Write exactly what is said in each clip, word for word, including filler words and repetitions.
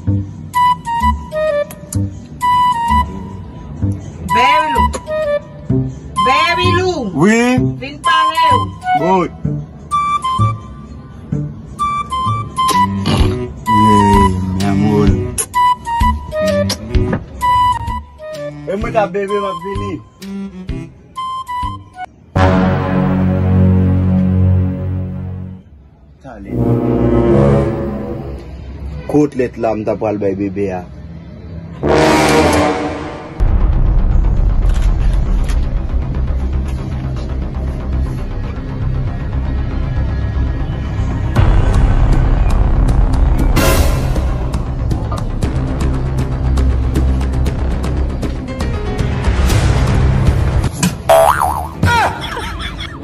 Baby Lou. Baby Lou. Wi. Vin pale w. Woy. Wi, mi amor. E mwen ka bebe, m ap vini. Talè. Kot lèt la m ta pral bay bebe a?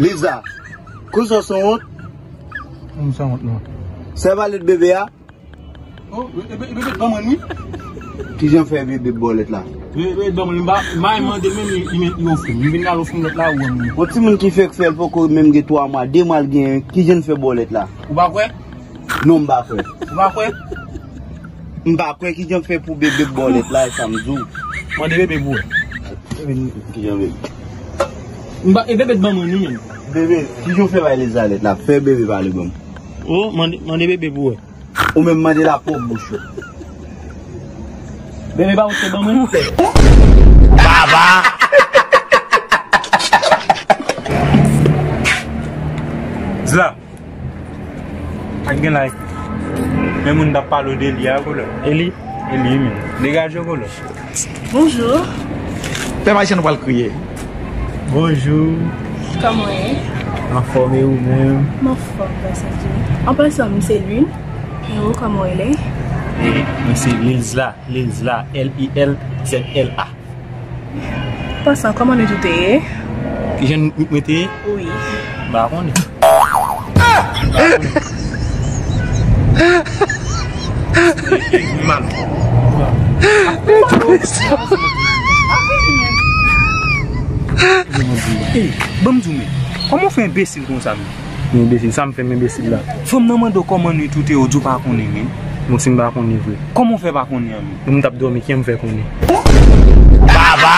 Liza, konsa w sanwont? M sanwont non. Sa e pa lèt bebe a? Oh, e, e, e, bebe ban mwen wi. Kijan fè bebe ba w lèt la? E, e, ban mwen, m pa, m pa mande l menm, li, li, li ofri m. Li vin la, l ofri m lèt la, ou wè m. Yon timoun ki fèk fè l poko menm gen twa mwa, de mwa l genyen, kijan l fè ba w lèt la? Ou pa kwè? Non, m pa kwè. Ou pa kwè? M pa kwè, kijan fè pou bebe ba w lèt la, e sa m di w. Mande bebe pou wè. Kijan bebe? M pa, e bebe t ban mwen li menm. Bebe, kijan w fè bay Liza lèt la? Fè bebe pale ban m. Oh, mande, mande bebe pou wè. Ou menm mande la pwòp bouch ou. Bebe pa ou te ban mwen? Baba! Zla. Ak gen like. Men moun t ap pale w de li a, kolè. Eli? Eli, men. Degaje w, kolè. Bonjou. Pè Mayichèn pral kriye. Bonjou. Kòman w ye? Anfòm, e ou menm? M anfòm, grâce à Dieu. An pasan, m se Lil. E ou, kòman w rele? Mwen se Lil Zla, Lil Zla, L I L Z L A. Pasan, kòman nou tou te ye? Kijan nou, nou te ye? Wi. M pa konnen. M pa konnen. Mal. Ey, ban m di w, men, kòman w fè enbesil konsa, men? Enbesil, sa m fè m enbesil la? Fanm nan mande w kòman nou tou te ye, ou di w pa konnen, men. Bon, si m pa konnen vre. Kòman w fè pa konnen an, men? Bon, m t ap dòmi, kijan m fè konnen? Baba!